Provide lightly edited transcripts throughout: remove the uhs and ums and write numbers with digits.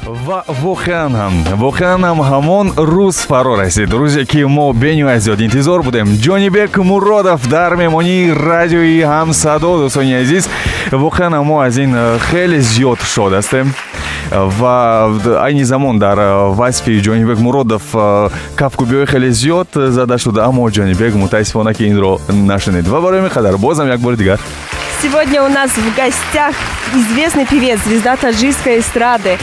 Ва воқеан ҳам ҳамон рӯз фаро расид, рӯзе ки мо бениҳоят зиёд интизор будем. Ҷонибек Муродов дар меҳмонии радиои «Ҳамсадо». Дӯстони азиз, воқеан ҳам мо аз ин хеле зиёд шод ҳастем ва айни замон дар васфи Ҷонибек Муродов кафкӯбиҳои хеле зиёд зада шуда, аммо Ҷонибек, мутаассифона, ки инро нашунид ва барои ҳамин қадар бозам як бори дигар. Сегодня у нас в гостях известный певец, звезда таджикской эстрады,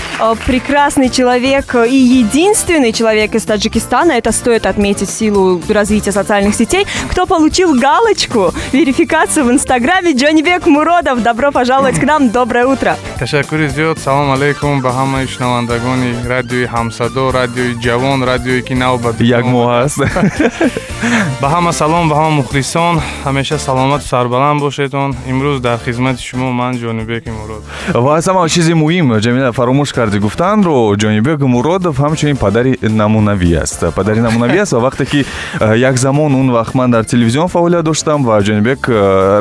прекрасный человек и единственный человек из Таджикистана, это стоит отметить в силу развития социальных сетей, кто получил галочку, верификацию в Инстаграме: Джонибек Муродов. Добро пожаловать к нам, доброе утро. Ташаккури зиёд. Салом алейкум ба ҳамаи шунавандагони радиои «Ҳамсадо», радиои ҷавон, радиое ки нав ба Як моҳ аст. Ба ҳама салом, ба ҳама мухлисон, ҳамеша саломату сарбаланд бошедон. Имрӯз дар хизмати шумо ман, Ҷонибеки Мурод. Ва аз ҳама чизи муҳим, Ҷамила, фаромӯш кардӣ гуфтанро: Ҷонибек Муродов ҳамчунин падари намунавӣ аст, падари намунавӣ аст. Ва вақте ки як замон, он вақт ман дар телевизион фаъолият доштам ва Ҷонибек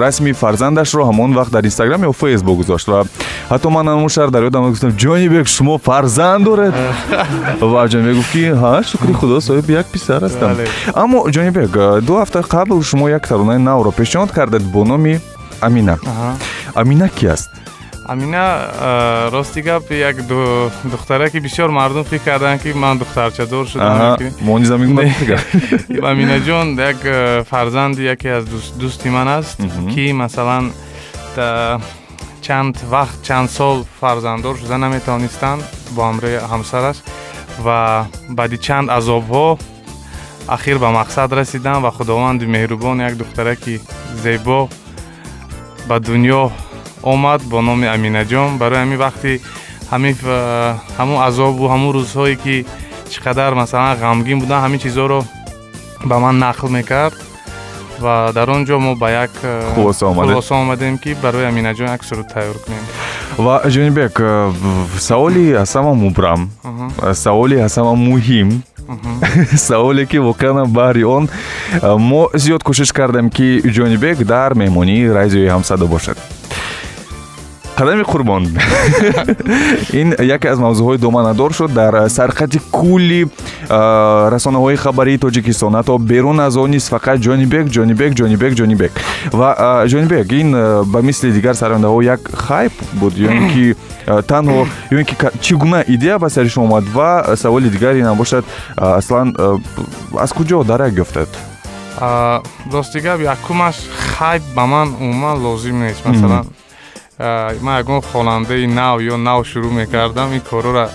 расми фарзандашро ҳамон вақт дар Инстаграм ё Фейсбук гузошт ва ҳатто ман ҳамон шаҳр дар ёдам гуфтам: «Ҷонибек, шумо фарзанд доред?» Ва Ҷонибек гуфт, ки ҳа, шукри Худо, соҳиби як писар ҳастам. Аммо, Ҷонибек, 2 ҳафта қабл шумо як таронаи навро пешниҳод кардед бо номи «Амина». Амина ки аст? Амина, рости гап, як духтаре ки бисёр мардум фикр карданд, ки ман духтарчадор шудам. Мо низ ҳамин. Аминаҷон як фарзанди яке аз дӯсти ман аст, ки масалан чанд вақт, чанд сол фарзанддор шуда наметавонистанд бо ҳамроҳи ҳамсараш ва баъди чанд азобҳо ахир ба мақсад расидам ва Худованди меҳрубон як духтараки зебо ба дунё омад бо номи Аминаҷон. Барои ҳамин вақти ҳамун азобу ҳамун рӯзҳое ки чӣ қадар масалан ғамгин будам, ҳамин чизҳоро ба ман нақл мекард ва дар он ҷо мо ба як хулоса омадем, ки барои Аминаҷон як суруд тайёр кунем. Ва, Ҷонибек, саволи аз ҳама мубрам, саволи аз ҳама муҳим, саволе ки воқеан баҳри он мо зиёд кӯшиш кардем, ки Ҷонибек дар меҳмонии радиои «Ҳамсадо» бошад: қадами қурбон. Ин яке аз мавзӯъҳои доманадор шуд дар сархати кулли расонаҳои хабарии Тоҷикистон, ҳатто берун аз он низ фақат Ҷонибек, Ҷонибек, Ҷонибек, Ҷонибек. Ва, Ҷонибек, ин ба мисли дигар сарояндаҳо як хайп буд ё ин ки танҳо, ё ин ки чӣ гуна идея ба сари шумо омад? Ва саволи дигар инам бошад: аслан аз куҷо дарак ёфтад? Рости гап, якумаш, хайп ба ман умуман лозим нест. Масалан, ман ягон хонандаи нав ё нав шурӯъ мекардам, ин корҳоро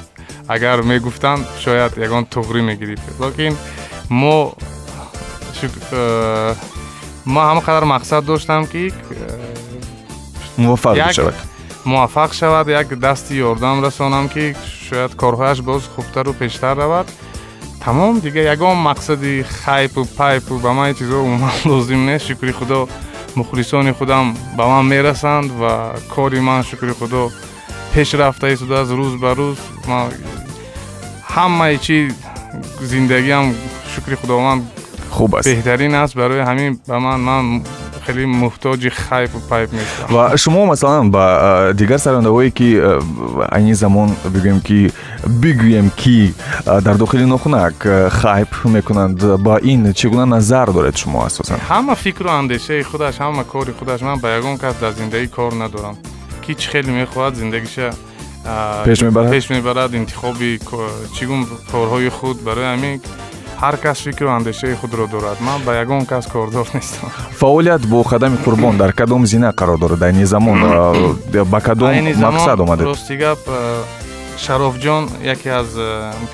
агар мегуфтанд, шояд ягон туғрӣ мегирифт, лекин мо ҳама қадар мақсад доштам, ки муваффақ бишавад. Муваффақ шавад, як дасти ёрдам расонам, ки шояд корҳояш боз хубтару пештар равад. Тамом, дига ягон мақсади хайпу пайпу ба ман чизҳо умуман лозим нест. Шукри Худо, мухлисони худам ба ман мерасанд ва кори ман, шукри Худо, пеш рафта истодааст рӯз ба рӯз. Ҳамаи чи зиндагиам, шукри Худованд, хуб аст. Беҳтарин аст. Барои ҳамин ба ман хеле муҳтоҷи хайпу пайп нестам. Ва шумо масалан ба дигар сарояндаҳое ки айни замон, бигӯем ки дар дохили нохунак хайп мекунанд, ба ин чӣ гуна назар доред шумо асосан? Ҳама фикру андешаи худаш, ҳама кори худаш. Ман ба ягон кас дар зиндагӣ кор надорам, ки чӣ хеле мехоҳад зиндагиша пеш мебарад. Пеш мебарад, интихоби чӣ гун корҳои худ. Барои ҳамин ҳар кас фикру андешаи худро дорад, ман ба ягон кас кордор нестам. Фаъолият бо қадами қурбон дар кадом зина қарор дорад айни замон? Ба кадом Айни замон, мақсад омадед? Рости гап, Шарофҷон, яке аз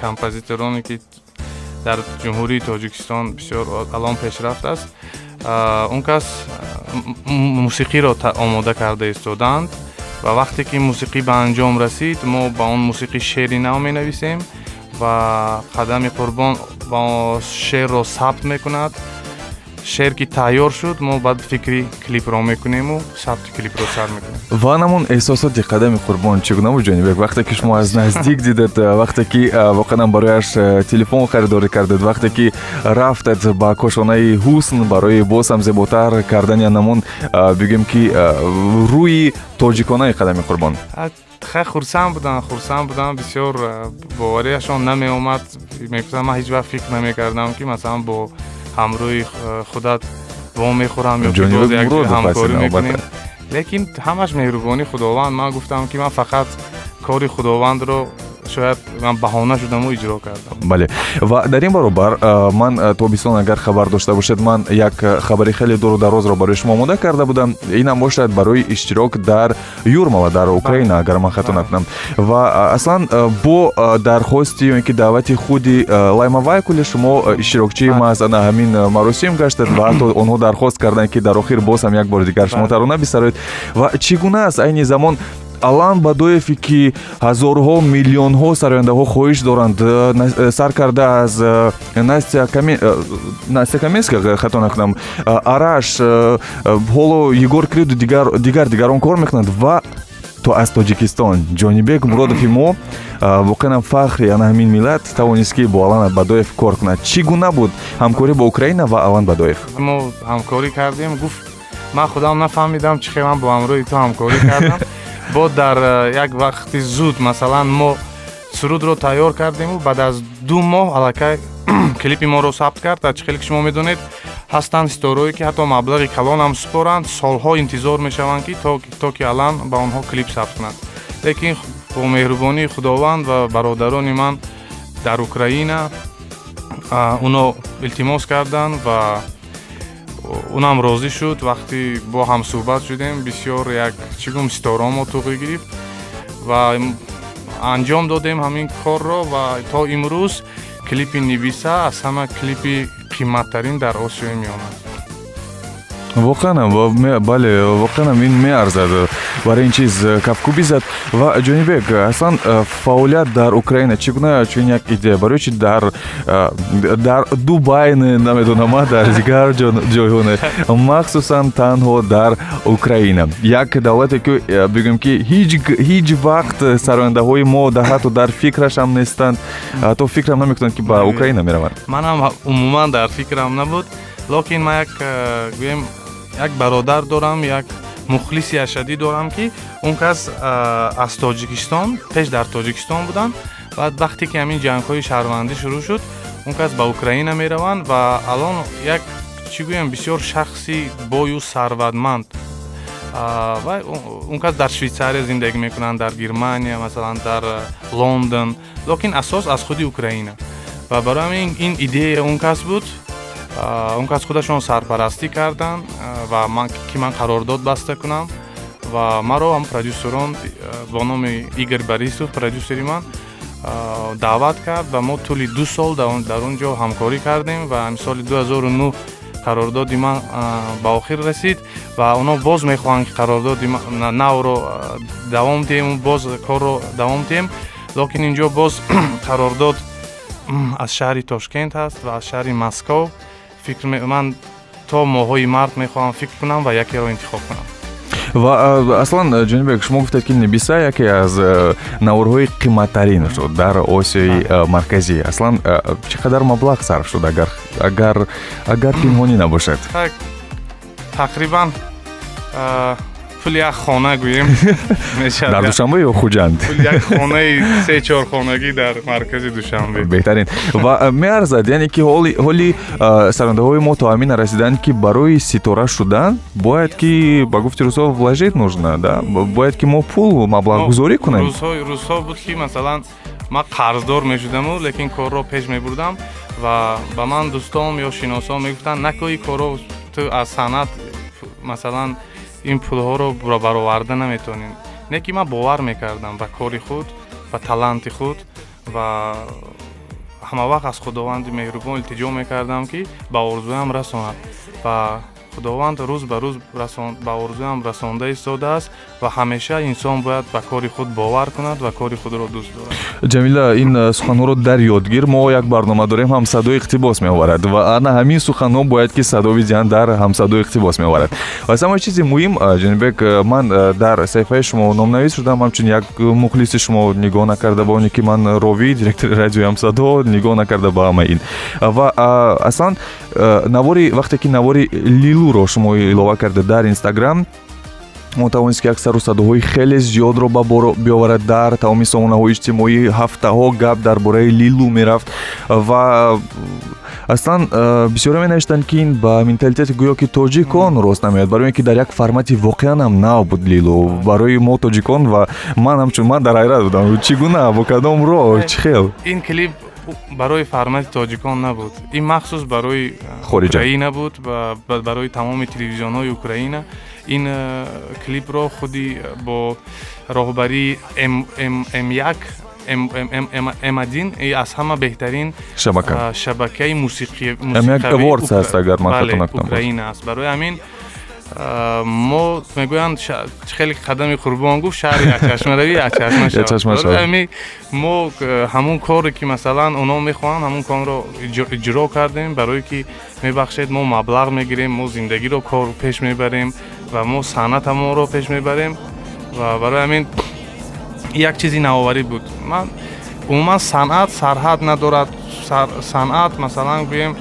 композитороне ки дар Ҷумҳурии Тоҷикистон бисёр алон пешрафт аст, он кас мусиқиро омода карда истодаанд ва вақте ки мусиқӣ ба анҷом расид, мо ба он мусиқӣ шеъри нав менависем ва қадами қурбон ба шеърро сабт мекунад. Шеър ки тайёр шуд, мо баъд фикри клипро мекунему сабти клипро сар мекунем. Ва намон эҳсосоти қадами қурбон чӣ гуна буд, Ҷонибек, вақте ки шумо аз наздик дидед, вақте ки воқеан барояш телефон харидорӣ кардед, вақте ки рафтед ба кошонаи ҳусн барои боз ҳам зеботар кардани намон, бигӯем ки, рӯи тоҷиконаи қадами қурбон? Хай, хурсанд будам бисёр. Боварияшон намеомад. Мегуфтанд, ман ҳеҷ вақт фикр намекардам, ки масалан бо ҳамроҳи худат вомехӯрам ё ки боз як ҳамкорӣ мекунем. Лекин ҳамаш меҳрубонии Худованд. Ман гуфтам, ки ман фақат кори Худовандро шояд ман баҳона шудаму иҷро кардам. Бале, ва дар ин баробар ман, Тобистон, агар хабар дошта бошед, ман як хабари хеле дуру дарозро барои шумо омода карда будам. Инам бошад барои иштирок дар Юрмала, дар Украина, агар ман хато накунам. Ва аслан бо дархости ё ин ки даъвати худи Лайма Вайкуле шумо иштирокчии маҳз ана ҳамин маросим гаштед ва ҳатто онҳо дархост карданд, ки дар охир боз ҳам як бори дигар шумо тарона бисароед. Ва чӣ гуна аст айни замон Алан Бадоеве, ки ҳазорҳо, миллионҳо сарояндаҳо хоҳиш доранд, сар карда аз Настя Каменская, хато накунам, Араш, ҳоло Егор Криду, дигар дигарон кор мекунанд ва то аз Тоҷикистон Ҷонибек Муродови мо, воқеан фахри ана ҳамин миллат, тавонист, ки бо Алан Бадоев кор кунад. Чӣ гуна буд ҳамкорӣ бо Украина ва Алан Бадоев? Мо ҳамкорӣ кардем. Гуфт, ман худам нафаҳмидам, чӣ хел ман бо ҳамроҳи ту ҳамкорӣ кардам. Бо дар як вақти зуд, масалан, мо сурудро тайёр кардему баъд аз 2 моҳ аллакай клипи моро сабт кард. Чӣ хеле ки шумо медонед, ҳастанд ситорое, ки ҳатто маблағи калонам супоранд, солҳо интизор мешаванд, ки то ки Алан ба онҳо клип сабт кунад. Лекин бо меҳрубонии Худованд ва бародарони ман дар Украина, уно илтимос карданд ва унам розӣ шуд. Вақте бо ҳам суҳбат шудем, бисёр як, чӣ гум, ситораҳо туғӣ гирифт ва анҷом додем ҳамин корро. Ва то имрӯз клипи «Небеса» аз ҳама клипи қиматтарин дар Осиёи Миёна. Воқеанам, бале, воқеанам ин меарзад барои ин чиз кафкӯбӣ зад. Ва, Ҷонибек, аслан фаъолият дар Украина чӣ гуна чунин як идея? Барои чи дар Дубай, намедонам, дар дигар ҷойҳо не, махсусан танҳо дар Украина, як давлате, ки бигӯем, ки ҳеҷ вақт сарояндаҳои мо ҳатто дар фикрашам нестанд, ҳатто фикрам намекунанд, ки ба Украина мераванд? Манам умуман дар фикрам набуд, лекин ман як, гӯем, як бародар дорам, як мухлиси ашаддӣ дорам, ки он кас аз Тоҷикистон, пеш дар Тоҷикистон буданд. Баъд вақте ки ҳамин ҷангҳои шаҳрвандӣ шурӯъ шуд, он кас ба Украина мераванд ва алон як, чӣ гӯям, бисёр шахси бою сарватманд. Ва он кас дар Швейтсария зиндагӣ мекунанд, дар Германия, масалан, дар Лондон, лекин асос аз худи Украина. Ва барои ҳамин ин идея он кас буд. Он кас худашон сарпарастӣ карданд ва ки ман қарордод баста кунам ва маро ҳам продюсерон бо номи Игор Борисов, продюсери ман, даъват кард ва мо тӯли 2 сол дар он ҷо ҳамкорӣ кардем. Ва соли 2009 қарордоди ман ба охир расид ва онҳо боз мехоҳанд, ки қарордоди навро давом диҳем, боз корро давом диҳем. Лекин инҷо боз қарордод аз шаҳри Тошкент ҳаст ва аз шаҳри Москов. Фикр, ман то моҳҳои март мехоҳам фикр кунам ва якеро интихоб кунам. Ва аслан, Ҷонибек, шумо гуфтед, ки «Небеса» яке аз наворҳои қиматтарин шуд дар Осиёи Марказӣ. Аслан чӣ қадар маблағ сарф шуд, агар пинҳонӣ набошад? Тақрибан пули як хона, гӯем, мешавад. Дар Душанбе ё Хуҷанд? Пули як хонаи се чорхонагӣ дар маркази Душанбе. Беҳтарин ва меарзад. Яъне ки ҳоли сарояндаҳои мо то ҳамин нарасиданд, ки барои ситора шудан бояд ки, ба гуфти русҳо, вложить нужно, да, бояд ки мо пул маблағгузорӣ кунем. Рӯзҳо буд, ки масалан ман қарздор мешудаму, лекин корро пеш мебурдам ва ба ман дӯстон ё шиносон мегуфтанд, накои корро, ту аз санъат, масалан, ин пулҳоро бароварда наметавонӣ. Не ки ман бовар мекардам ба кори худ, ба таланти худ ва ҳамавақт аз Худованди меҳрубон илтиҷо мекардам, ки ба орзуям расонад. Ва Худованд рӯз ба рӯз ба орзуям расонда истодааст. Ва ҳамеша инсон бояд ба кори худ бовар кунад ва кори худро дӯст дорад. Ҷамила, ин суханҳоро дар ёдгир. Мо як барнома дорем, «Ҳамсадо иқтибос меоварад», ва ана ҳамин суханҳо бояд ки садо бидиҳанд дар «Ҳамсадо иқтибос меоварад». Ва самаи чизи муҳим, Ҷонибек, ман дар саҳифаи шумо номнавис шудам ҳамчун як мухлиси шумо, нигоҳ накарда ба оне ки ман ровӣ, директори радиои «Ҳамсадо», нигоҳ накарда ба ҳама ин. Ва аслан навори, вақте ки навори «Лилуро» шумо илова карда дар Инстаграм. Мо тавонист, ки як сару садоҳои хеле зиёдро ба бор биёварад. Дар тамоми сомонаҳои иҷтимоӣ ҳафтаҳо гап дар бораи Лилу мерафт ва аслан бисёре менавиштанд, ки ин ба менталитети гӯё ки тоҷикон рост намеояд, барои ин ки дар як формати воқеан ҳам нав буд Лилу барои мо тоҷикон. Ва ман ҳамчун ман дар ҳайрат будам, чӣ гуна, бо кадом роҳ, чӣ хел. Ин клип барои формати тоҷикон набуд, ин махсус барои хориҷа. Украина буд ва барои тамоми телевизионҳои Украина. Ин клипро худи бо роҳбарии М1, М1, аз ҳама беҳтарин шабака, шабакаи мусиқӣ М1 Awards аст, агар ман хато накунам. Украина аст. Барои ҳамин мо мегӯянд, хеле қадами Қурбон гуфт, шаҳри якчашмаравӣ якчашма шавад. Ҳамин мо ҳамун коре ки, масалан, онҳо мехоҳанд, ҳамун корро иҷро кардем, барое ки, мебахшед, мо маблағ мегирем, мо зиндагиро кор пеш мебарем ва мо санъатамонро пеш мебарем. Ва барои ҳамин як чизи навоварӣ буд. Ман умуман, санъат сарҳад надорад. Санъат, масалан, гӯем,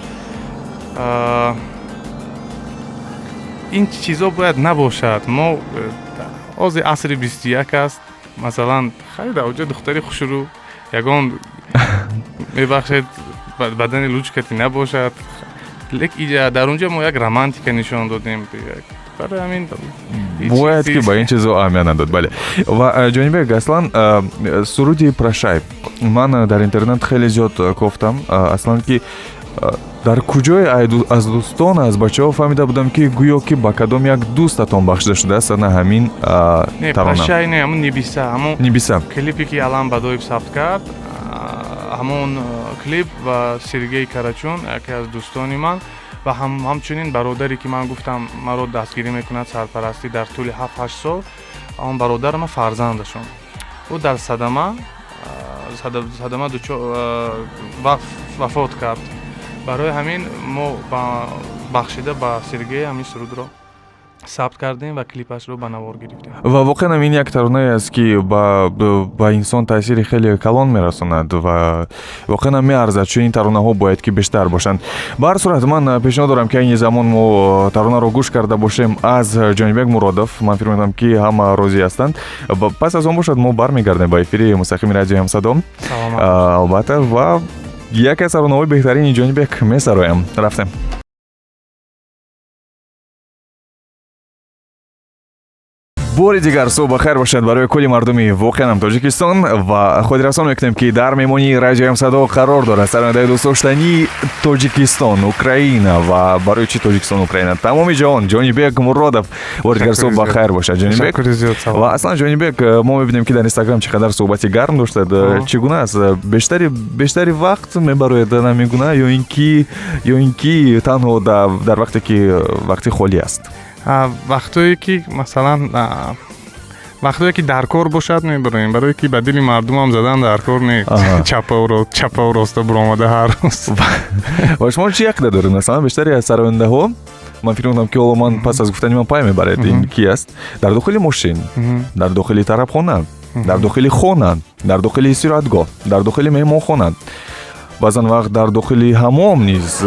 ин чизо бояд набошад. Мо ҳозир асри 21 аст. Масалан, хайр, оҷа духтари хушрӯ, ягон, мебахшед, бадани лучкати набошад, лек дар онҷа мо як романтика нишон додем. Барои ҳамин бояд ки ба ин чизо аҳамият надод. Бале. Ва, Ҷонибек, аслан суруди «Прощай» ман дар интернет хеле зиёд кофтам, аслан ки дар куҷое аз дӯстон, аз бачаҳо фаҳмида будам, ки гӯё ки ба кадом як дӯстатон бахшида шудааст ана ҳамин тарона. «Прощай» не, ҳамун «Небеса», ҳамун «Небеса». Клипе ки Алан Бадоев сабт кард, ҳамон клип ва Сергей Карачун, яке аз дӯстони ман ва ҳамчунин бародаре ки ман гуфтам, маро дастгирӣ мекунад, сарпарастӣ дар тӯли 7-8 сол, он бародарама фарзандашон, ӯ дар садама вафот кард. Барои ҳамин мо бахшида ба Сергей ҳамин сурудро сабт кардем ва клипашро ба навор гирифтем. Ва воқеан ин як таронае аст, ки ба инсон таъсири хеле калон мерасонад ва воқеан меарзад, чун ин таронаҳо бояд ки бештар бошанд. Ба ҳар сурат, ман пешниҳод дорам, ки айни замон мо таронаро гӯш карда бошем аз Ҷонибек Муродов. Ман фикр мекунам, ки ҳама розӣ ҳастанд. Пас аз он бошад, мо бармегардем ба эфири мустақими радиои Ҳамсадо, албатта, ва яке аз таронаҳои беҳтарини Ҷонибек месароям. Рафтем. Бори дигар субҳ бахайр бошад барои кулли мардуми воқеанам Тоҷикистон ва хотиррасон мекунем, ки дар меҳмонии радиои Ҳамсадо қарор дорад сарояндаи дӯстдоштании Тоҷикистон, Украина ва барои чи Тоҷикистон, Украина, тамоми ҷаҳон Ҷонибек Муродов. Бори дигар субҳ бахайр бошад, Ҷонибек. Ва аслан, Ҷонибек, мо мебинем, ки дар Инстаграм чӣ қадар суҳбати гарм доштад. Чӣ гуна аст, бештари вақт мебарояд намегуна ё ин ки танҳо дар вақте ки вақти холӣ аст? Вақтое ки, масалан, вақтое ки дар кор бошад, мебароем, барое ки ба дили мардумам задан дар кор не, чапау роста буромада ҳар рӯз. Ва шумо чӣ ақида доред? Масалан, бештари аз сарояндаҳо, ман фикр мекунам, ки ҳоло ман пас аз гуфтани ман пай мебаред, ин ки аст, дар дохили мошин, дар дохили тарабхона, дар дохили хона, дар дохили истироҳатгоҳ, дар дохили меҳмонхона, баъзан вақт дар дохили ҳамом низ,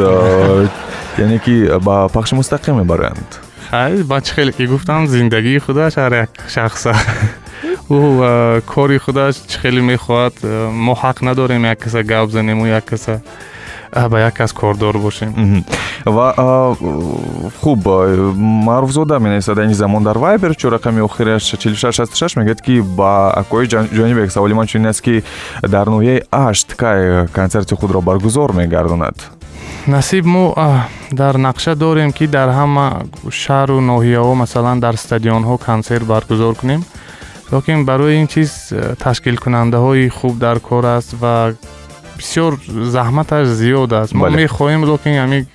яъне ки ба пахши мустақим мебароянд. Хай, ба чӣ хеле ки гуфтам, зиндагии худаш ҳар як шахса, ӯ кори худаш чӣ хеле мехоҳад. Мо ҳақ надорем як каса гап занему як каса ба як кас кордор бошем. Ва хуб, Маъруфзода менависад айни замон дар Вайбер, чу рақами охираш 4666, мегӯяд, ки ба акои Ҷонибек саволи ман чунин аст, ки дар ноҳияи Ашт кай консерти худро баргузор мегардонад? Насиб, мо дар нақша дорем, ки дар ҳама шаҳру ноҳияҳо, масалан, дар стадионҳо консерт баргузор кунем, лекин барои ин чиз ташкилкунандаҳои хуб дар кор аст ва бисёр заҳматаш зиёд аст. Мо мехоҳем, лекин ҳамин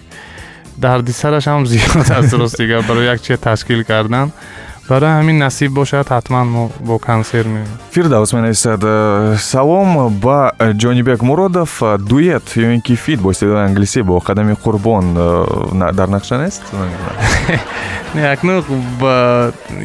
дардисараш ҳам зиёд аст, рости гап, барои як чиз ташкил кардан. Барои ҳамин, насиб бошад, ҳатман мо бо консерт меоем. Фирдавс менависад: «Салом ба Ҷонибек Муродов. Дуэт ё ин ки feat бо истилоҳи англисӣ бо Қадами Қурбон дар нақша нест?» Не, акнун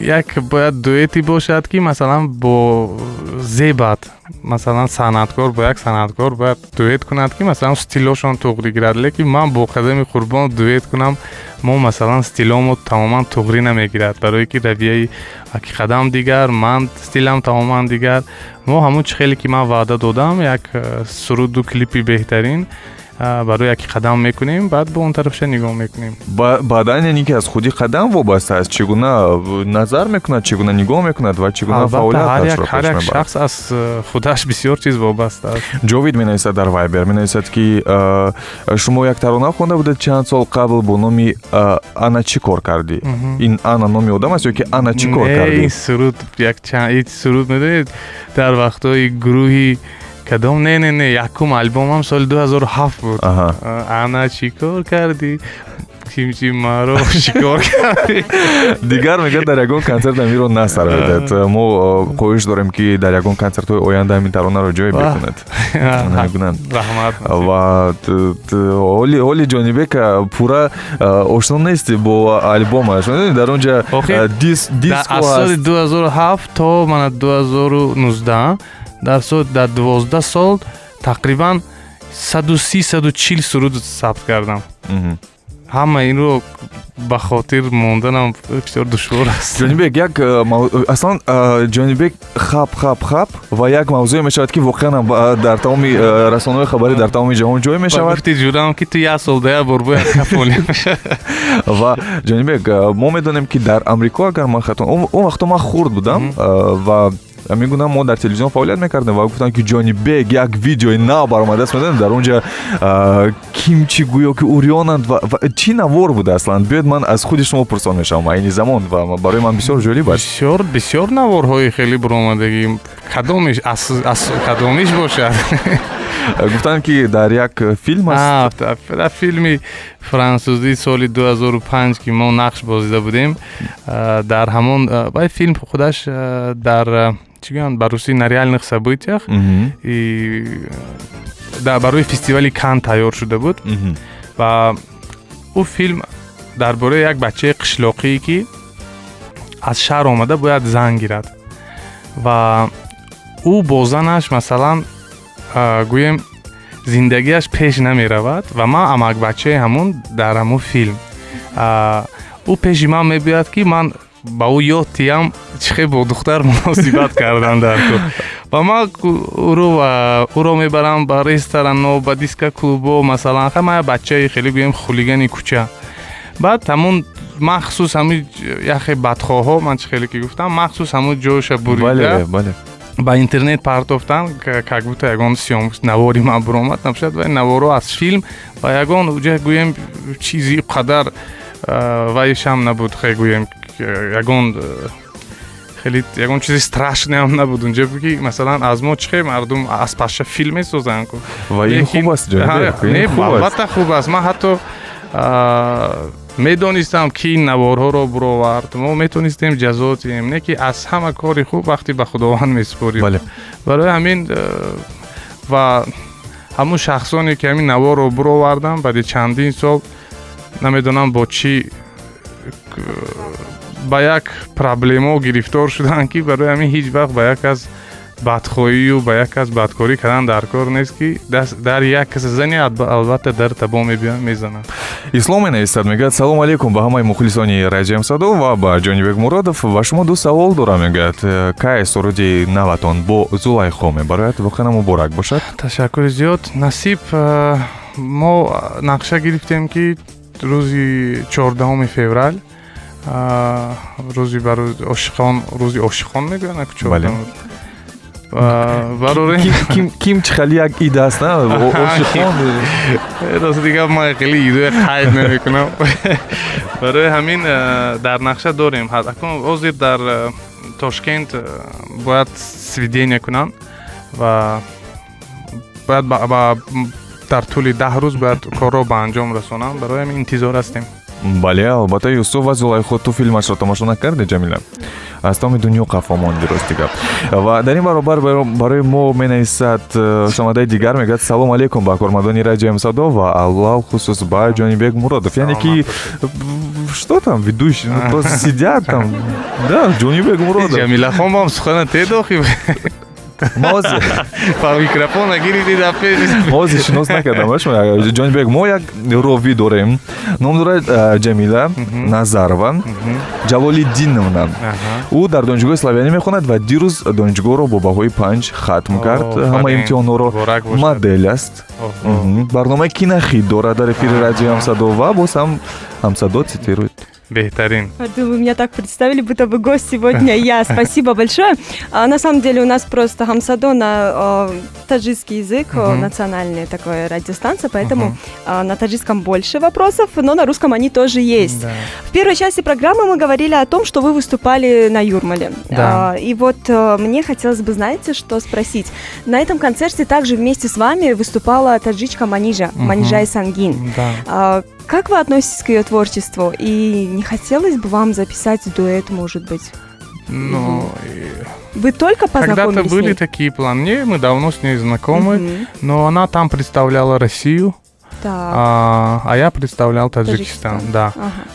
як бояд дуэте бошад, ки, масалан, бо зебат. Масалан, санъаткор бо як санъаткор бояд дуэт кунад, ки масалан стилошон туғрӣ гирад, лекин ман бо Қадами Қурбон дуэт кунам, мо масалан стиломо тамоман туғрӣ намегирад, барое ки равияи аки Қадам дигар, ман стилам тамоман дигар. Мо ҳамун чӣ хеле ки ман ваъда додам, як суруду клипи беҳтарин барои яки Қадам мекунем, баъд бо он тарафша нигоҳ мекунем. Баъдан, яъне ки аз худи Қадам вобаста аст, чӣ гуна назар мекунад, чӣ гуна нигоҳ мекунад ва чӣ гуна фаъолияташро. Ҳар як шахс аз худаш бисёр чиз вобаста аст. Ҷовид менависад дар Вайбер, менависад, ки шумо як тарона хонда будед чанд сол қабл бо номи «Ана чӣ кор кардӣ». Ин Ана номи одам аст ё ки ана чӣ кор кардӣ? Ин суруд, якчанд суруд, медонед, дар вақтҳои гурӯҳи кадом, не, якум альбомам соли 2007 буд. «Ана чӣ кор кардӣ, кимчи маро шикор кардӣ». Дигар мегӯяд, дар ягон консерт амиро насароидед. Мо хоҳиш дорем, ки дар ягон консертҳои оянда ҳамин таронаро ҷой бикунед. Раҳмат. Ва ҳоли Ҷонибек пурра ошно нести бо альбомаш, дар он ҷа диско. Аз соли 2007 то мана 2019, дар сол, дар 12 сол тақрибан 130, 140 суруд сабт кардам. Ҳама инро ба хотир монданам бисёр душвор аст. Ҷонибек, як аслан Ҷонибек хап, хап, хап ва як мавзӯе мешавад, ки воқеан дар тамоми расонаҳои хабарӣ дар тамоми ҷаҳон ҷой мешавад. Гуфти ҷурам, ки ту як сол да як бор бояд кафолӣ. Ва Ҷонибек, мо медонем, ки дар Амрико, агар ман хато, он вақто ман хурд будам ва мегӯнам, мо дар телевизион фаъолият мекардем ва гуфтанд, ки Ҷонибек як видеои нав баромадааст, медонем, дар он ҷа кимчи гӯё ки урёнанд ва чӣ навор буда аслан? Биёед, ман аз худи шумо пурсон мешавам айни замон ва барои ман бисёр ҷолиб аст. Бисёр, бисёр наворҳои хеле буромадагӣ, кадомиш, аз кадомиш бошад? Гуфтанд, ки дар як филм аст. Дар филми франсузӣ соли 2005, ки мо нақш бозида будем дар ҳамон вай филм, худаш дар, чӣ гӯянд ба русӣ, на реальных событиях, барои фестивали Кан тайёр шуда буд. Ва ӯ филм дар бораи як бачаи қишлоқие, ки аз шаҳр омада бояд зан гирад, ва ӯ бо занаш, масалан, гӯем, зиндагиаш пеш намеравад. Ва ман амакбачаи ҳамун дар ҳамун филм. Ӯ пеши ман мебиёяд, ки ман ба ӯ ёд тиям, чӣ хел бо духтар муносибат кардан дар кор. Ва ман ӯро мебарам ба ресторано, ба дискоклубо, масалан, ман як бачаи хеле, гӯем, хулигани кӯча. Баъд ҳамун махсус ҳамин яхе бадхоҳҳо, ман чӣ хеле ки гуфтам, махсус ҳамун ҷойша бурида ба интернет партофтан, как будто ягон навори ман буромад набошад. Ва наворо аз филм ва ягон уҷа, гӯем, чизи қадар вайшам набуд, хе гӯем, ягон хеле ягон чизи страшный ам набуд унҷа, ки масалан аз мо чӣ хел мардум аз паша филм месозанд. Ва ин хуб аст. Не, албатта хуб аст. Ман ҳатто медонистам, ки ин наворҳоро буровард, мо метонистем ҷазо диҳем, не ки аз ҳама кори хуб вақте ба Худованд месупорем. Барои ҳамин ва ҳамун шахсоне, ки ҳамин наворро буровардам, баъди чандин сол намедонам бо чӣ ба як проблемо гирифтор шуданд, ки барои ҳамин ҳеҷ вақт ба як кас бадхоҳию ба як кас бадкорӣ кардан дар кор нест, ки дар як каса зани, албатта дар табо мебиёнд, мезананд. Ислом менависад, мегӯяд: «Салом алейкум ба ҳамаи мухлисони Радиои Ҳамсадо ва ба Ҷонибек Муродов. Ба шумо ду савол дорам», мегӯяд. «Кай суруди наватон бо Зулайхо мебарояд? Воқеан муборак бошад». Ташаккури зиёд. Насиб, мо нақша гирифтем, ки рӯзи 14-уми феврал, рӯзи ошиқон, рӯзи ошиқон мегӯянд. Барорем. Ким чӣ хеле як ид аст, на ошиқон. Рост дигар, ман хеле идоя қайд намекунам. Барои ҳамин дар нақша дорем. Акун ҳозир дар Тошкент бояд сведение кунанд ва бояд дар тӯли 10 рӯз бояд корро ба анҷом расонанд. Барои ҳамин интизор ҳастем. Бале, албатта. «Юсуф ва Зулайхо», ту филмашро тамошо накарди, Ҷамила? Аз тамоми дунё қафо монди, рости гап. Ва дар ин баробар барои мо менависад шунавандаи дигар, мегӯяд: «Салом алейкум ба кормандони Радиои Ҳамсадо ва алалхусус ба Ҷонибек Муродов». Яъне ки что там ведущий, ну, просто сидят там, да, Ҷонибек Муродов. Ҷамилахон бам сухана тедохи. Микрофона гирифти дар пеш. Мо ози шинос накардам. Ҷонибек, мо як ровӣ дорем, ном дорад Ҷамила Назарова Ҷалолиддиновна. Ӯ дар Донишгоҳи Славянӣ мехонад ва дирӯз донишгоҳро бо баҳои 5 хатм кард ҳама имтиҳонҳоро. Модел аст, барномаи кинохит дорад дар эфири радиои Ҳамсадо ва боз ҳам Ҳамсадо цитирует. Беҳтарин. Вы меня так представили, будто бы гость сегодня я. Спасибо большое. На самом деле у нас просто Хамсадо на таджикский язык, национальная такая радиостанция, поэтому на таджикском больше вопросов, но на русском они тоже есть. Да. В первой части программы мы говорили о том, что вы выступали на Юрмале. Да. И вот мне хотелось бы, знаете, что спросить. На этом концерте также вместе с вами выступала таджичка Манижа, Манижа Сангин. Да. Как вы относитесь к ее творчеству? И не хотелось бы вам записать дуэт, может быть? Ну, Вы только познакомились? Когда-то были такие планы. Не, мы давно с ней знакомы, но она там представляла Россию, а я представлял Таджикистан, Таджикистан. Да.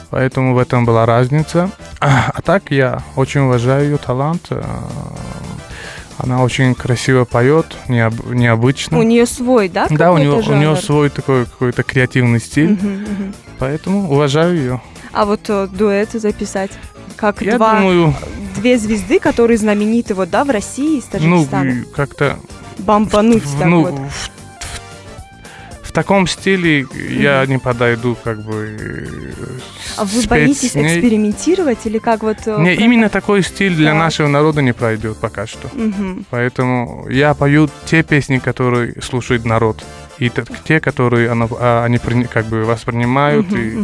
Поэтому в этом была разница. А так я очень уважаю ее талант. Она очень красиво поет, необычно. У нее свой, да? Да, у нее свой такой какой-то креативный стиль. Поэтому уважаю ее. А вот дуэт записать? Как Я два, думаю, две звезды, которые знамениты вот, да, в России и с Таджикистана. Ну, как-то Бомбануть так ну, вот. В таком стиле я не подойду, как бы. А вы боитесь экспериментировать или как вот? Не, именно такой стиль для нашего народа не пройдет пока что. Поэтому я пою те песни, которые слушает народ, и те, которые они как бы воспринимают и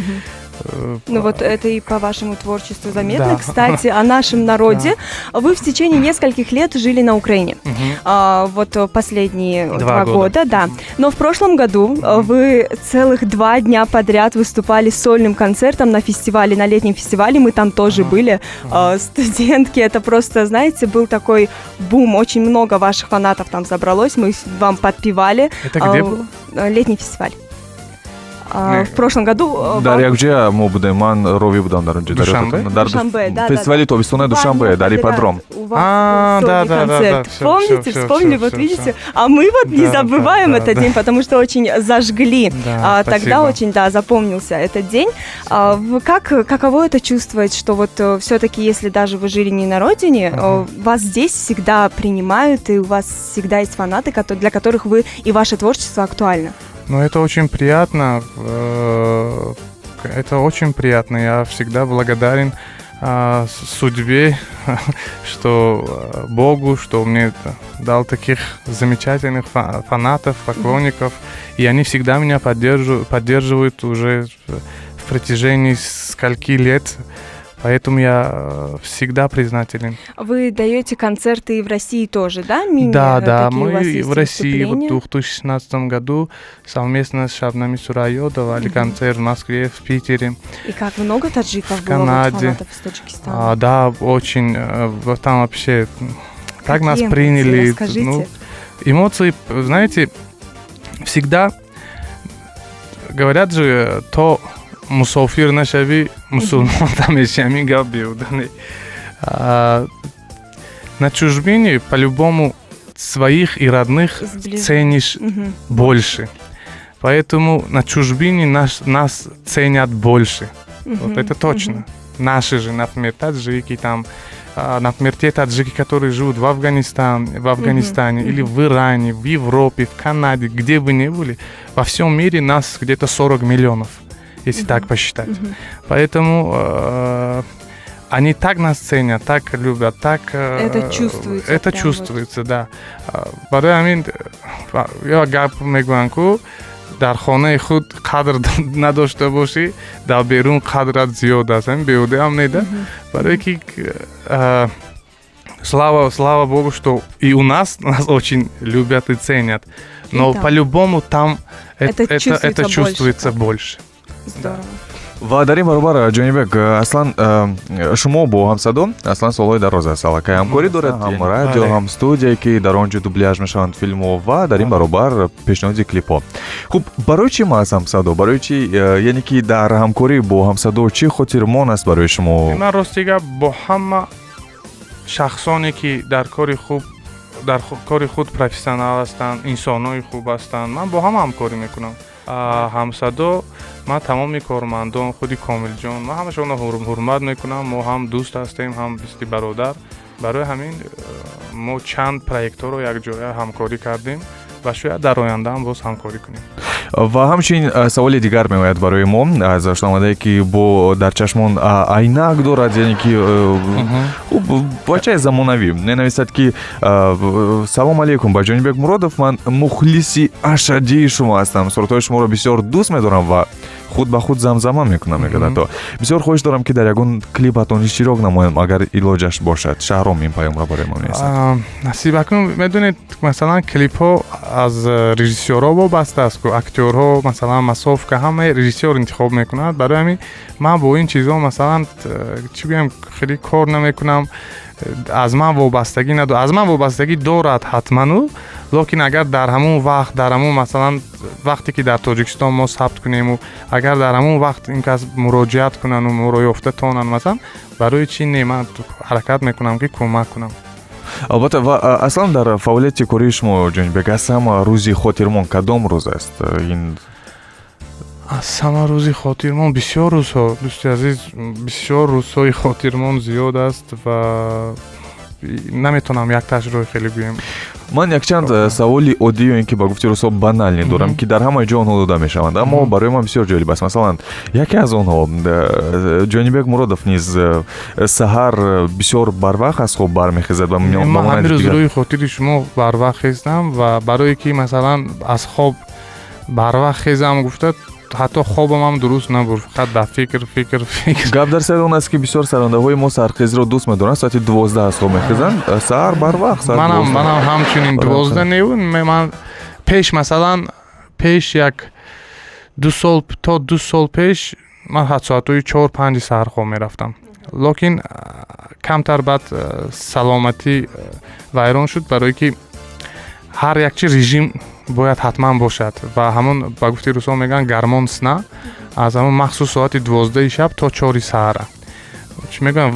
Ну вот это и по вашему творчеству заметно. Да. Кстати, о нашем народе. Да. Вы в течение нескольких лет жили на Украине. Вот последние 2 года, да. Но в прошлом году вы целых 2 дня подряд выступали сольным концертом на фестивале, на летнем фестивале. Мы там тоже были. Студентки, это просто, знаете, был такой бум. Очень много ваших фанатов там собралось. Мы вам подпевали. Это где было? Летний фестиваль. В прошлом году. Дар якҷоя мо будем, ман ровӣ будам дар онҷо, дар фестивали тобистонаи Душанбе, дар ипподром. Да. Помните, вспомнили, вот видите, а мы вот не забываем этот день, потому что очень зажгли. Тогда очень, да, запомнился этот день. Как каково это чувствовать, что вот все-таки, если даже вы жили не на родине, вас здесь всегда принимают и у вас всегда есть фанаты, для которых вы и ваше творчество актуально? Ну, это очень приятно. Это очень приятно. Я всегда благодарен судьбе, что Богу, что мне дал таких замечательных фанатов, поклонников. И они всегда меня поддерживают уже в протяжении скольки лет. Поэтому я всегда признателен. Вы даете концерты и в России тоже, да? Мини, Да, мы в России вот в 2016 году совместно с Шабнами Сурайо давали концерт в Москве, в Питере. И как много таджиков в Канаде. Было, вот, фанатов из Таджикистана? А, да, очень. Там вообще так нас Какие эмоции? Приняли. Расскажите. Ну, эмоции, знаете, всегда говорят же, то мусофир нашавӣ, мусулмон намешавӣ, гап беҳуда. На чужбине по-любому своих и родных ценишь больше. Поэтому на чужбине нас ценят больше. Вот это точно. Наши же, например, таджики там, например, те таджики, которые живут в Афганистане или в Иране, в Европе, в Канаде, где бы ни были, во всем мире нас где-то 40 миллионов, если так посчитать. Поэтому они так нас ценят, так любят, так... Это чувствуется. Это чувствуется, вот. Да. Барои ҳамин як гап мегӯянд, ку дар хонаи худ қадр надошта бошӣ, дар берун қадрат зиёд аст. Ҳамин беҳудаам не, да, барое ки слава богу, что и у нас нас очень любят и ценят, но по-любому там это чувствуется больше. Здорово. Ва дар ин баробар, Ҷонибек, аслан шумо бо Ҳамсадо аслан солҳои дароз аст аллакай ҳамкорӣ дорад, ҳам радио, ҳам студия, ки дар он ҷо дубляж мешаванд филмҳо ва дар ин баробар пешниҳоди клипҳо. Хуб, барои чӣ маҳз Ҳамсадо? Барои чӣ, яъне ки дар ҳамкорӣ бо Ҳамсадо чӣ хотирмон аст барои шумо? Ман, рости гап, бо ҳама шахсоне, ки дар кори хуб Дар кори худ профессионал ҳастанд, инсонҳои хуб ҳастанд. Ман бо ҳама ҳамкорӣ мекунам. Ҳамсадо, ман тамоми кормандон, худи Комилҷон, ман ҳамашонро ҳурмат мекунам. Мо ҳам дӯст ҳастем, ҳам мисли бародар. Барои ҳамин мо чанд проектҳоро якҷоя ҳамкорӣ кардем ва шояд дар оянда ҳам боз ҳамкорӣ кунем. Ва ҳамчунин саволи дигар меояд барои мо аз шунавандае, ки бо дар чашмон айнак дорад, яъне ки хуб, бачаи замонавӣ. Менависад, ки салом алейкум ба Ҷонибек Муродов, ман мухлиси ашаддии шумо ҳастам, сурудҳои шуморо бисёр дӯст медорам ва худ ба худ замзама мекунам. Мегӯяд, ҳатто бисёр хоҳиш дорам, ки дар ягон клипатон иштирок намоям, агар илоҷаш бошад. Шаҳром ин паёмро барои мо менависад. Насиб, акнун медонед, масалан, клипҳо аз режиссёрҳо вобаста аст ку, актёрҳо, масалан, массовка, ҳамаи режиссёр интихоб мекунад. Барои ҳамин ман бо ин чизҳо, масалан, чӣ гӯям, хеле кор намекунам. Аз ман вобастагӣ надорад. Аз ман вобастагӣ дорад ҳатману, лекин агар дар ҳамон вақт, дар ҳамон, масалан, вақте ки дар Тоҷикистон мо сабт кунему, агар дар ҳамон вақт ин кас муроҷиат кунану моро ёфта тонанд, масалан, барои чӣ не, ман ҳаракат мекунам, ки кӯмак кунам. Албатта. Ва аслан дар фаъолияти кории шумо, Ҷонибек, аз ҳама рӯзи хотирмон кадом рӯз аст ин? Аз ҳама рӯзи хотирмон бисёр рӯзҳо, дӯсти азиз, бисёр рӯзҳои хотирмон зиёд аст ва наметавонам якташро хеле гӯям. Ман якчанд саволи оддӣ ё ин ки ба гуфти рӯзҳо банальный дорам, ки дар ҳамаи ҷо онҳо дода мешаванд, аммо барои ман бисёр ҷолиб аст. Масалан, яке аз онҳо: Ҷонибек Муродов низ саҳар бисёр барвақт аз хоб бармехезад ва Ман ҳамин рӯз рӯи хотири шумо барвақт хестам ва барое ки, масалан, аз хоб барвақт хезам гуфта, ҳатто хобам дуруст набуд, фақат дар фикр, фикр, фикр. Гап дар сари он аст, ки бисёр сарондаҳои мо сархезиро дӯст медоранд, соати 12 аз хоб мехезанд, саҳар барвақт. Манам ҳамчунин 12 неву, ман пеш, масалан, пеш як ду сол, то 2 сол пеш ман ҳат соатҳои 4-5 саҳар хоб мерафтам, лекин камтар баъд саломатӣ вайрон шуд, барое ки ҳар як чи режим бояд ҳатман бошад ва ҳамон, ба гуфти русҳо мегӯянд, гормон сна, аз ҳамон махсус соати 12-и шаб то 4-и саҳара, чӣ мегӯям,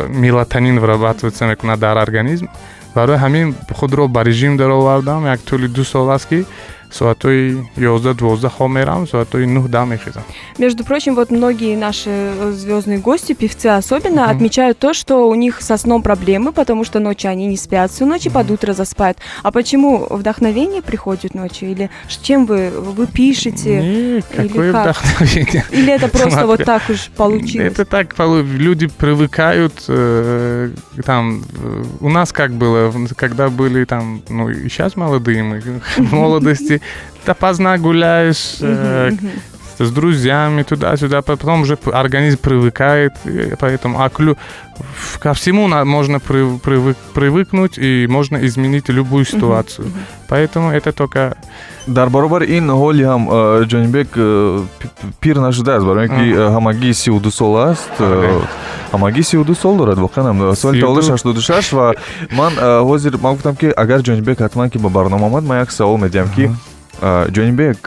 мелатонин вырабатываться мекунад дар организм. Барои ҳамин худро ба режим даровардам. Як тӯли 2 сол аст, ки соатҳои 11-12 хоб мерам, соатҳои 9-10 мехезам. Между прочим, вот многие наши звездные гости, певцы особенно, отмечают то, что у них со сном проблемы, потому что ночью они не спят всю ночь и под утро заспают. А почему, вдохновение приходит ночью? Или чем вы пишете? Не, какое как? Вдохновение? Или это просто вот Смотря. Так уж получилось? Это так, люди привыкают, там, у нас как было, когда были там, ну, и сейчас молодые мы, в молодости, допоздна гуляешь, Мгм, мгм. С друзьями туда-сюда, потом уже организм привыкает, и поэтому ко всему можно привыкнуть и можно изменить любую ситуацию. Мгм. Поэтому это только Дар баробари ин ҳоли ҳам Ҷонибек пир нашудааст, барои ин ки ҳамагӣ 32 сол аст. Ҳамагӣ 32 сол дорад воқеан ҳам, соли 32. таваллудаш 86. Ва ман ҳозир ман гуфтам, ки агар Ҷонибек ҳатман ки ба барнома омад, ман як савол медиҳам, ки Ҷонибек,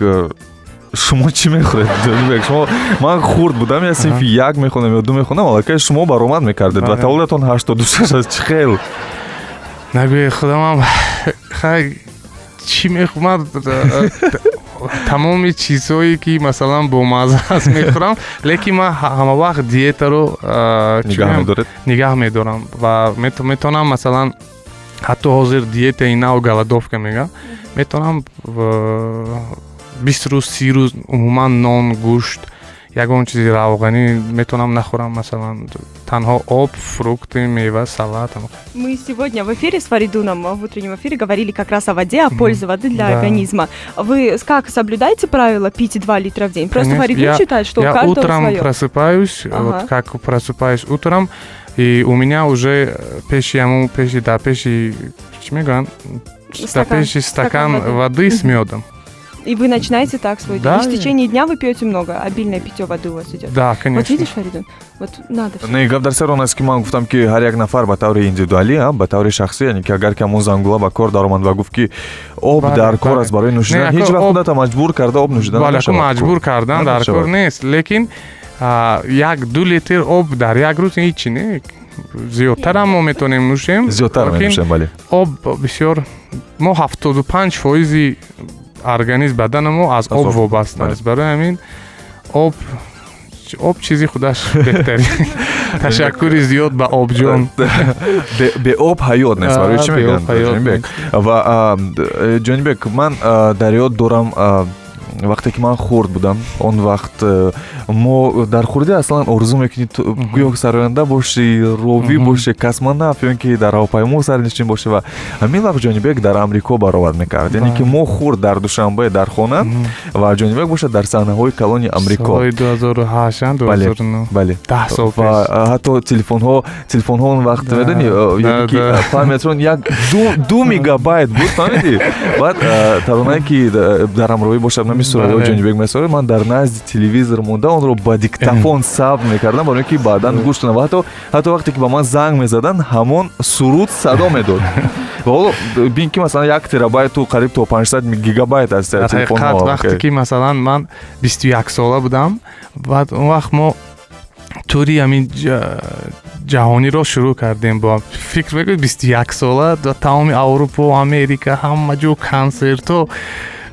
шумо чӣ мехӯред? Ҷонибек, шумо, ман хурд будам, я синфи як мехонам ё ду мехонам, аллакай шумо баромад мекардед ва таваллудатон 86 аст. Чӣ хел? Нагӯе, худамам хай чӣ мехӯрам, тамоми чизҳое ки, масалан, бомазза аст, мехӯрам, лекин ман ҳама вақт диетаро чӣ нигаҳ гӯям, медоред? Нигаҳ медорам ва метавонам, масалан, ҳатто ҳозир диетаи нав, голодовка мегӯям, метавонам 20 рӯз, 30 рӯз умуман нон, гӯшт, ягон чизи равғанӣ метавонам нахӯрам, масалан, танҳо об, фрукты, мева, салат. Мы сегодня в эфире с Фаридуном, в утреннем эфире, говорили как раз о воде, о пользе воды для организма. Вы как, соблюдаете правило пить 2 литра в день? Просто Конечно, Фаридун считает, что у я каждого утром свое. Просыпаюсь, вот как просыпаюсь утром, и у меня уже пеши яму, пеши, да, пеши, чӣ мегӯянд, да, пеши стакан воды. Воды с медом. И вы начинаете так свой день. Да. И в течение дня вы пьете много, обильное питье воды у вас идет. Да, конечно. Вот видишь, Фаридун, вот надо всё. Не, гап дар сар он аст, ки ман гуфтам, ки ҳар як нафар ба таври индивидуалӣ, ба таври шахсӣ, яъне ки агар ки ҳамон зангула ба кор даромад ва гуфт, ки об дар кор аст барои нӯшидан, Не, ҳеҷ ако вақт об- худата маҷбур карда об нӯшидан Бале, ако намешавад. Маҷбур кардан дар кор Намешавад. нест, лекин 1-2 литр об дар як рӯз ҳечи не. Зиёдтарам мо метавонем нӯшем. Зиёдтар менӯшем, бале. Об бисёр, мо 75 фоизи организм, бадани мо аз об вобаста аст. Барои ҳамин об чизи худаш беҳтарин. Ташаккури зиёд ба обҷон. Бе об ҳаёт нест, барои чӣ мегӯянд, Ҷонибек. Ва, Ҷонибек, ман дар ёд дорам, вақте ки ман хурд будам, он вақт мо дар хурдӣ аслан орзу мекунӣ, гӯё сароянда бошӣ, ровӣ бошӣ, космонавт ё ин ки дар ҳавопаймо сарнишин бошӣ. Ва ҳамин вақт Ҷонибек дар Амрико баровард мекард, яъне ки мо хурд дар Душанбе, дар хона, ва Ҷонибек бошад дар саҳнаҳои калони Амрико. Бале. Ва ҳатто телефонҳо он вақт, медонӣ, яъне ки память шон як ду мегабайт буд, фаҳмидӣ? Баъд таронае ки дар ҳамроҳӣ бошад, сураҳои Ҷонибек месорад, ман дар назди телевизор монда, онро ба диктофон сабт мекардам, барои ин ки баъдан гӯш кунам. Ва ҳатто вақте ки ба ман занг мезаданд, ҳамон суруд садо медод. Ва ҳоло бин, ки масалан 1 терабайту қариб то 500 гигабайт аст. Телефонҳо. Вақте ки масалан ман 21 сола будам, баъд он вақт мо тури ҳамин ҷаҳониро шурӯъ кардем. Бо фикр мекунед, 21 сола тамоми Аврупо, Америка, ҳама ҷо консертҳо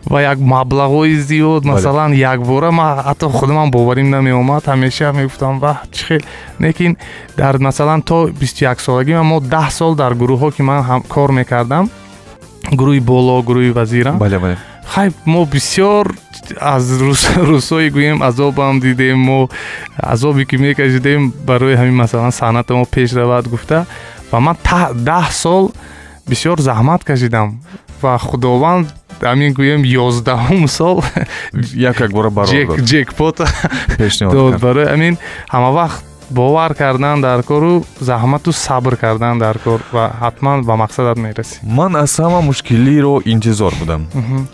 ва як маблағҳои зиёд. Масалан, якбора ман ҳатто худамам боварим намеомад, ҳамеша мегуфтам: «Ваҳ, чӣ хел!» Лекин дар масалан то 21 солагӣ мо 10 сол дар гурӯҳҳо, ки ман кор мекардам, гурӯҳи Боло, гурӯҳи Вазирам. бале бале Хай, мо бисёр аз рӯзҳои, гӯем, азобам дидем. Мо азобе ки мекашидем барои ҳамин, масалан, санъати мо пеш равад гуфта, ва ман 10 сол бисёр заҳмат кашидам ва Худованд ҳамин, гӯем, 11-ум сол як якбора джекпот дод. Барои ҳамин ҳама вақт бовар кардан дар кору заҳмату сабр кардан дар кор ва ҳатман ба мақсадат мерасӣ. Ман аз ҳама мушкилиро интизор будам,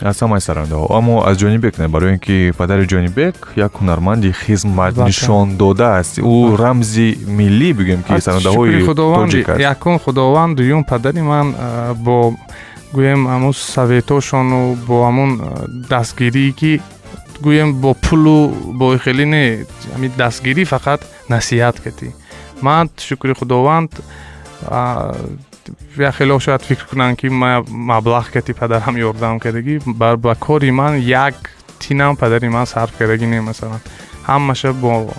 аз ҳамаи сарандаҳо, аммо аз Ҷонибек не, барои ин ки падари Ҷонибек як ҳунарманди хизмат нишон додааст, ӯ рамзи миллӣ, бигӯем, ки сарандаҳои тоҷик аст. Якум Худованд, дуюм падари ман бо, гӯем, ҳамун совет ошону бо ҳамун дастгирие ки, гӯем, бо пулу бо хеле не, ҳамин дастгирӣ, фақат насиҳат кардӣ. Ман, шукри Худованд, як хело шояд фикр кунанд, ки ма маблағ кати падарам ёрдам кардагӣ. Ба кори ман як тинам падари ман сарф кардагӣ не. Масалан, ҳамаша бо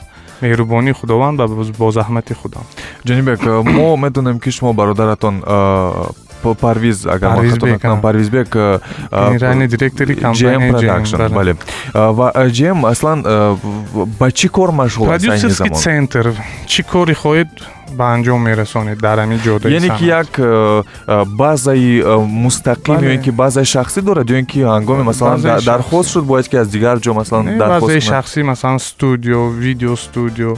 меҳрубонии Худованд ва бо заҳмати худам. Ҷонибек, мо медонем, ки шумо бародаратон Парвиз, агар ман хато накунам, Парвизбек, генеральный директори компания Production, бале. Ва GM аслан ба чӣ кор машғул аст? Продюсерский центр. Чӣ кори хоҳед, ба анҷом мерасонед дар ҳамин ҷодаи. Яъне ки як базаи мустақим ё ин ки базаи шахсӣ дорад, ё ин ки ҳангоме, масалан, дархост шуд, бояд ки аз дигар ҷо, масалан, дархост? Базаи шахсӣ, масалан, студио, видео студио,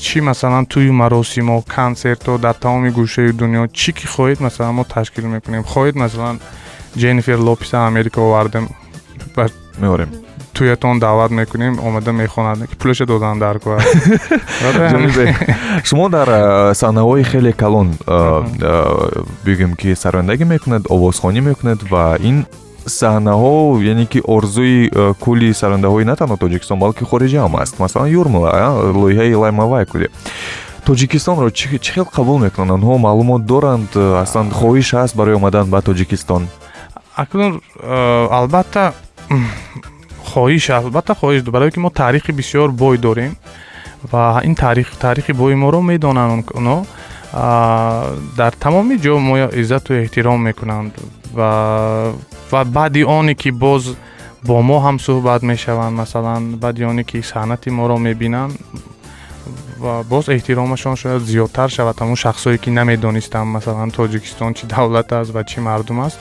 чӣ, масалан, тӯю маросимо, консертҳо дар тамоми гӯшаи дунё, чӣ ки хоҳед, масалан, мо ташкил мекунем. Хоҳед, масалан, Ҷеннифер Лопеса Америка овардем. Меорем. Туятон даъват мекунем, омада мехонад, ки пулаша додан дар кор. Шумо дар саҳнаҳои хеле калон, бигӯем, ки сарояндагӣ мекунед, овозхонӣ мекунед, ва ин саҳнаҳо, яъне ки орзуи кулли сарояндаҳои на танҳо Тоҷикистон, балки хориҷа ҳам аст. Масалан, Юрмала, лоиҳаи Лайма Вайкуле. Тоҷикистонро чӣ хел қабул мекунанд онҳо? Маълумот доранд? Аслан хоҳиш ҳаст барои омадан ба Тоҷикистон? Акнун, албатта, хоҳиш, албатта, хоҳиш, барое ки мо таърихи бисёр бой дорем ва ин таърих, таърихи бои моро медонанд онҳо. Дар тамоми ҷо мо иззату эҳтиром мекунанд ва баъди оне ки боз бо мо ҳам суҳбат мешаванд, масалан, баъди оне ки санъати моро мебинанд, ва боз эҳтиромашон шояд зиёдтар шавад, ҳамун шахсое ки намедонистанд, масалан, Тоҷикистон чӣ давлат аст ва чӣ мардум аст.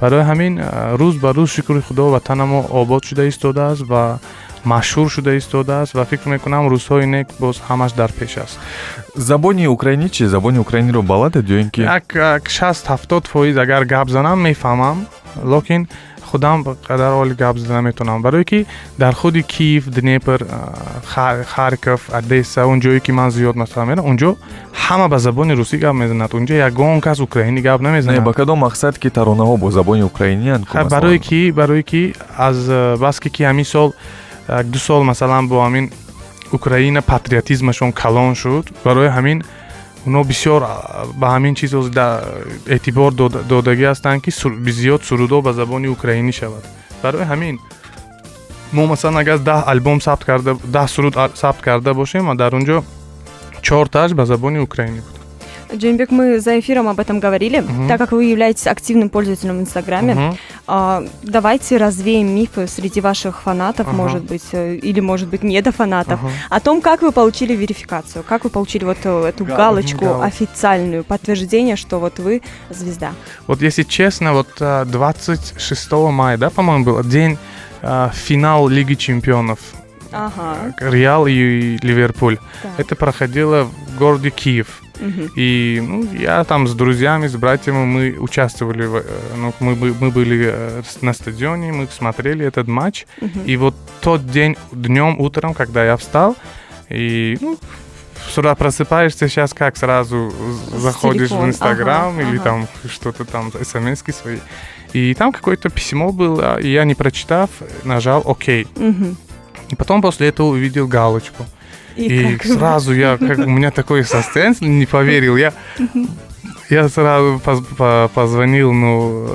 Барои ҳамин рӯз ба рӯз, шукри Худо, ватанамо обод шуда истодааст ва машҳур шуда истодааст ва фикр мекунам, рӯзҳои нек боз ҳамаш дар пеш аст. Забони украинӣ чи? Забони украиниро баладед ё ин ки? Як 60-70 фоиз агар гап занам, мефаҳмам, лекин худам қадар оли гап зада наметавонам, барое ки дар худи Киев, Днепр, Харьков, Одесса, он ҷое ки ман зиёд, масалан, мерам, унҷо ҳама ба забони русӣ гап мезанад, унҷо ягон кас украинӣ гап намезанад. Ба кадом мақсад, ки таронаҳо бо забони украинианд? Барое ки аз баски ки ҳамин сол, 1-2 сол, масалан, бо ҳамин Украина патриотизмашон калон шуд, барои ҳамин. Оно бисёр ба ҳамин чиз эътибор додагӣ ҳастанд, ки зиёд сурудҳо ба забони украинӣ шавад. Барои ҳамин мо, масалан, агар 10 албом сабт карда, 10 суруд сабт карда бошем, дар он ҷо чортааш ба забони украинӣ буд. Джонибек, мы за эфиром об этом говорили. Так как вы являетесь активным пользователем в Инстаграме, давайте развеем мифы среди ваших фанатов, может быть, или, может быть, недофанатов, о том, как вы получили верификацию, как вы получили вот эту галочку официальную, подтверждение, что вот вы звезда. Вот если честно, вот 26 мая, да, по-моему, был день, финал Лиги чемпионов. Реал и Ливерпуль. Это проходило в городе Киев. И, ну, я там с друзьями, с братьями, мы участвовали, ну, мы были на стадионе, мы смотрели этот матч. И вот тот день, днем, утром, когда я встал, и, ну, с утра просыпаешься сейчас как, сразу заходишь в Телефон, Инстаграм или там что-то там, смс свои. И там какое-то письмо было, и я, не прочитав, нажал «Ок». И потом после этого увидел галочку. И как? Сразу я, как, у меня такое состояние, не поверил. Я сразу позвонил, ну,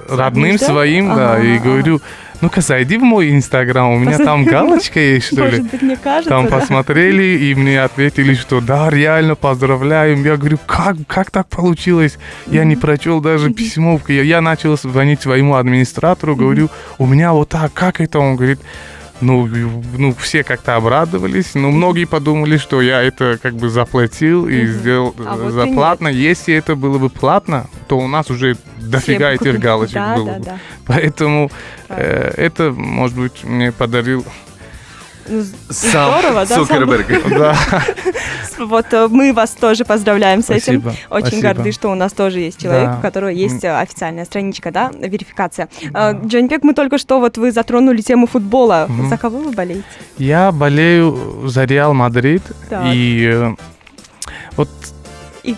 родным да? своим, да, и говорю: «Ну-ка, зайди в мой Инстаграм, у меня там галочка есть, что ли?» Может быть, мне кажется, Там да? посмотрели и мне ответили, что да, реально, поздравляем. Я говорю: Как так получилось? Я не прочел даже письмо». Я начал звонить своему администратору, говорю: «У меня вот так, как это?» Он говорит, ну, все как-то обрадовались, но многие подумали, что я это как бы заплатил и Мгм. сделал А вот и за платно. Если это было бы платно, то у нас уже дофига Все бы этих купили. Галочек было бы. Поэтому это, может быть, мне подарил Ну, Сам здорово, да? Цукерберг. Да. Вот мы вас тоже поздравляем с этим. Спасибо. Очень Спасибо. горды, что у нас тоже есть человек, у которого есть официальная страничка, да, верификация. Джонибек, мы только что, вот вы затронули тему футбола. Мгм. За кого вы болеете? Я болею за Реал Мадрид. И вот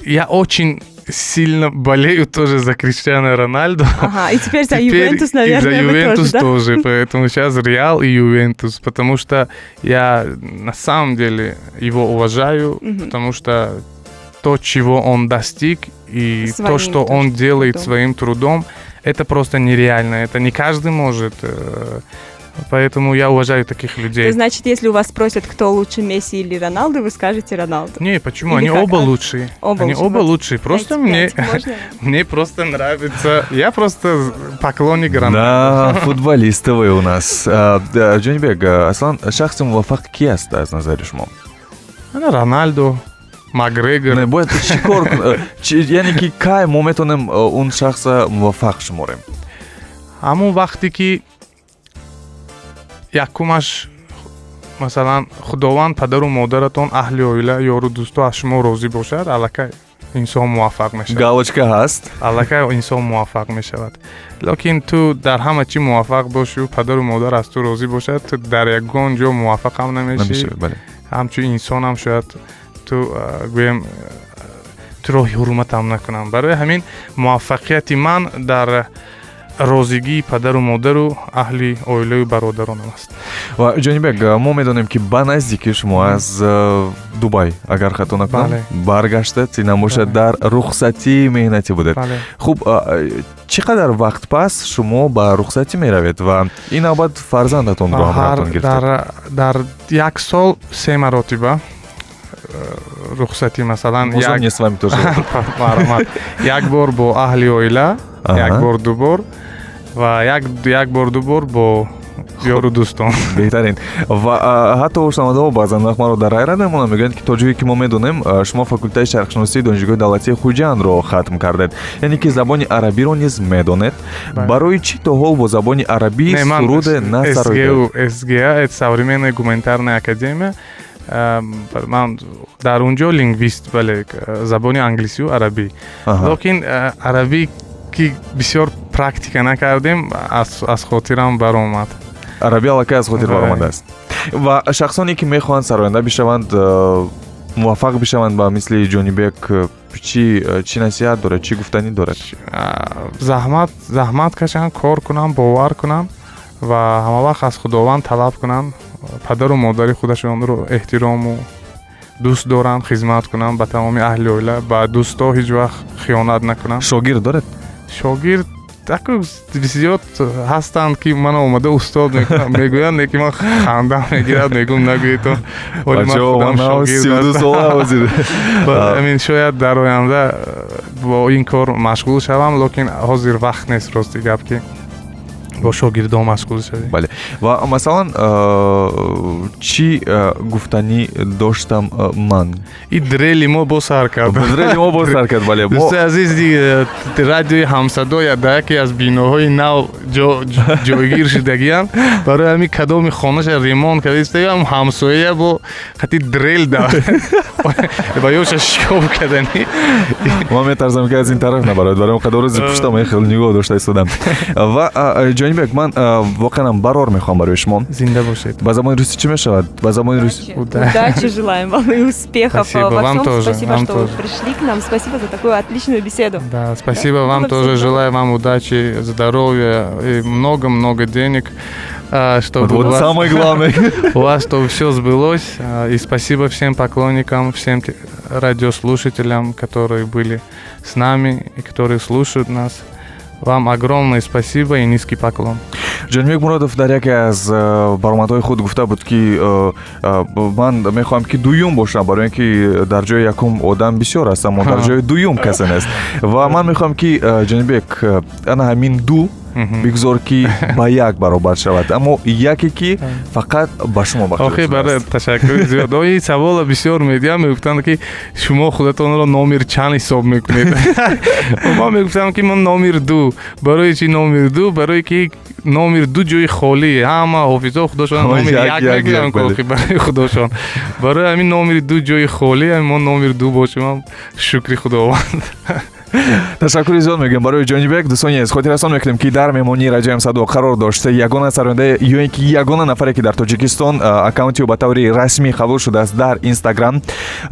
я очень сильно болею тоже за Криштиану Роналду. Ага, и теперь за Теперь Ювентус, наверное, и за вы Ювентус тоже, да? тоже, поэтому сейчас Реал и Ювентус, потому что я на самом деле его уважаю, Мгм. Потому что то, чего он достиг, и Своим то, что тоже он делает трудом. Своим трудом, это просто нереально. Это не каждый может. Поэтому я уважаю таких людей. Значит, если у вас спросят, кто лучше, Месси или Роналду, вы скажете Роналду. Не, почему? Или Они как? оба А, лучшие. оба Они лучшие. оба Вот лучшие. Просто Пять, мне, пять, можно? Мне просто нравится. Я просто поклонник Роналду. Да, футболисты вы у нас. Да, Ҷонибек, аслан шахси муваффақ ки аст аз назари шумо? Ана Роналду, Макгрегор. Не, бояд чӣ кор яъне ки кай мо метавонем он шахса муваффақ шуморем? Ҳамон вақте ки якумаш, масалан, Худованд, падару модаратон, аҳли оила, ёру дӯсто аз шумо розӣ бошад, аллакай инсон муваффақ мешавад. Галочка ҳаст. Аллакай инсон муваффақ мешавад. Лекин ту дар ҳама чӣ муваффақ бошию падару модар аз ту розӣ бошад, ту дар ягон ҷо муваффақам намешӣ. Намешавад, бале. Ҳамчун инсонам шояд ту гӯем, туро ҳурматам накунам. Барои ҳамин муваффақияти ман дар розигии падару модару аҳли оилаю бародаронам аст. Ва, Ҷонибек, мо медонем, ки ба наздики шумо аз Дубай, агар хато накунам, баргаштед, ин бошад, дар рухсатии меҳнатӣ будед. Бале. Хуб, чӣ қадар вақт пас шумо ба рухсатӣ меравед ва ин навбат фарзандатонро ҳамроҳатон гирифтед? Дар як сол се маротиба рухсатӣ, масалан, Можно мне с вами тоже? Марҳамат. Як бор бо аҳли оила, як бор, ду бор ва як бор, ду бор бо ёру дӯстон. Беҳтарин. Ва ҳатто шунавандаҳо баъзан вақт маро дар ҳайрат мемонанд, мегӯянд, ки то ҷое ки мо медонем, шумо факултаи шарқшиносии Донишгоҳи давлатии Хуҷандро хатм кардед, яъне ки забони арабиро низ медонед. Барои чӣ то ҳол бо забони арабӣ Не, ман суруде насароидед? СГУ, СГА, это Современная гуманитарная академия. Ман дар он ҷо лингвист, бале, забони англисию арабӣ. Лекин арабӣ ки бисёр практика накардем, аз хотирам баромад. Арабӣ аллакай аз хотир баромадааст. Ва шахсоне ки мехоҳанд сароянда бишаванд, муваффақ бишаванд ба мисли Ҷонибек, чӣ насиҳат дорад, чӣ гуфтанӣ дорад? Заҳмат кашанд, кор кунанд, бовар кунанд ва ҳамавақт аз Худованд талаб кунанд, падару модари худашонро эҳтирому Дӯст дорам хизмат кунам ба тамоми аҳли оила, ба дӯсто ҳеҷ вақт хиёнат накунам. Шогирд доред? Шогирд таку зиёд ҳастанд, ки ман омада устод мегӯянд, лекин ман хандам мегирад, мегӯм, нагӯедтон. Амин, шояд дар оянда бо ин кор машғул шавам, лекин ҳозир вақт нест, рости гап, ки бо шогирдон машғул шавем. Бале, ва масалан, чӣ гуфтанӣ доштам ман? И дрели мо боз сар кард. Дрели мо боз сар кард, бале. Дӯстои азиз, радиои Ҳамсадо дар яке аз биноҳои нав ҷойгир шудагиам. Барои ҳамин кадоми хонаша ремонт кардаистаям, ҳамсоя бо хати дрел да ва ёша шикоб кардани. Ман метарсам, ки аз ин тараф набарояд, барои он қадар рӯзи пуштам хеле нигоҳ дошта истодам. Ва, Ҷонибек, ман воқеан барор мехоҳам барои шумо. Зинда бошед. Ба забони русӣ чӣ мешавад? Ба забони русӣ? Удачи желаем вам и успехов Спасибо, во вам всем. тоже. Спасибо, вам что тоже вы пришли к нам. Спасибо за такую отличную беседу. Да, спасибо вам тоже. Желаю вам удачи, здоровья и много-много денег, чтобы Вот, вот у вас, самое главное. У вас чтобы все сбылось. И спасибо всем поклонникам, всем радиослушателям, которые были с нами и которые слушают нас. Вам огромное спасибо и низкий поклон. Ҷонибек Муродов дар яке аз баромадҳои худ гуфта буд, ки ман мехоҳам, ки дуюм бошам, барои ин ки дар ҷои якум одам бисёр аст, аммо дар ҷои дуюм касе нест. Ва ман мехоҳам, ки, Ҷонибек, ана ҳамин ду бигзор, ки ба як баробар шавад, аммо яке, ки фақат ба шумо Охи, барои ташаккури зиёд. Ин савола бисёр медиҳам. Мегуфтанд, ки шумо худатонро номер чанд ҳисоб мекунед? Ман мегуфтам, ки ман номер 2. Барои чи номер 2? Барое ки номер 2 ҷои холӣ. Ҳама ҳофизо худошон номер 1 мегӯянд барои худошон. Барои ҳамин номери 2 ҷои холӣ, мо номер 2 бошем, шукри Худованд. Ташаккури зиёд мегӯям барои Ҷонибек. Дӯстони азиз, хотиррасон мекунем, ки дар меҳмонии радиои Ҳамсадо қарор дошт ягона сароянда ё ин ки ягона нафаре, ки дар Тоҷикистон аккаунти ӯ ба таври расмӣ қабул шудааст дар Инстаграм,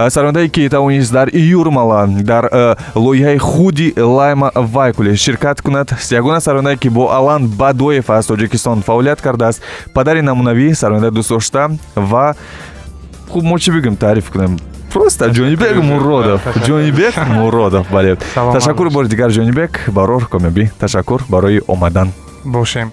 сарояндае, ки тавонист дар Юрмала дар лоиҳаи худи Лайма Вайкуле ширкат кунад, ягона сарояндае, ки бо Алан Бадоев аз Тоҷикистон фаъолият кардааст, падари намунавӣ, сарояндаи дӯстдошта. Ва хуб, мо чӣ бигӯем, таъриф кунем? Просто Ҷонибек Муродов, Ҷонибек Муродов, бале. Ташаккур бори дигар, Ҷонибек, барор, комёбӣ, ташаккур барои омадан. Бошем.